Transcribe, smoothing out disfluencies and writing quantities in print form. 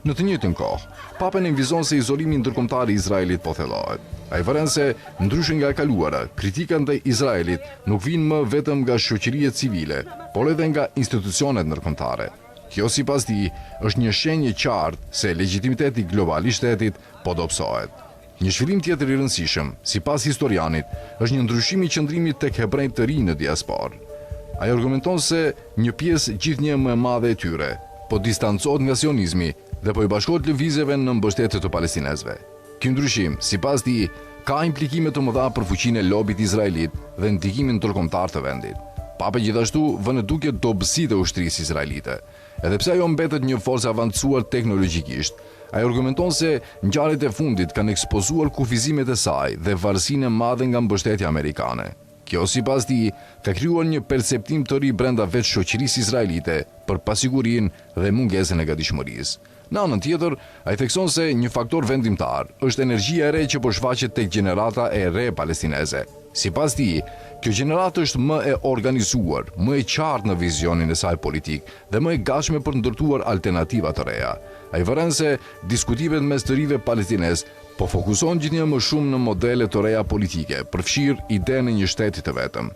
Në të njëjtën kohë, Pape nënvizon se izolimi ndërkombëtar i Izraelit po thellohet. Ai vëren se, ndryshe nga e kaluara, kritikat ndaj Izraelit nuk vijnë më vetëm nga shoqëria civile, por edhe nga institucionet ndërkombëtare. Kjo, sipas tij, është një shenjë e qartë se legjitimiteti global i shtetit po dobësohet. Një zhvillim tjetër i rëndësishëm, sipas historianit, është një ndryshim i qëndrimit tek hebrenjtë të rinj në diasporë. Ai argumenton se një pjesë gjithnjë më e madhe e tyre po distancohet nga sionizmi dhe po i bashkohet lëvizjeve në mbështetje të palestinezëve. Ky ndryshim, sipas tij, ka implikime të mëdha për fuqinë e lobit izraelit dhe ndikimin ndërkombëtar të vendit. Pape gjithashtu vë në dukje dobësitë e ushtrisë izraelite. Edhe pse ajo mbetet një forcë e avancuar teknologjikisht, ai argumenton se ngjarjet e fundit kanë ekspozuar kufizimet e saj dhe varësinë e madhe nga mbështetja amerikane. Kjo, sipas tij, ka krijuar një perceptim të ri brenda vetë shoqërisë izraelite për pasigurinë dhe mungesën e gatishmërisë. Në anën tjetër, ai thekson se një faktor vendimtar është energjia e re që po shfaqet tek gjenerata e re palestineze. Sipas tij, kjo gjeneratë është më e organizuar, më e qartë në vizionin e saj politik dhe më e gatshme për të ndërtuar alternativa të reja. Ai vëren se diskutimet mes të rinjve palestinez po fokusohen gjithnjë më shumë në modele të reja politike, përfshirë idenë e një shteti të vetëm.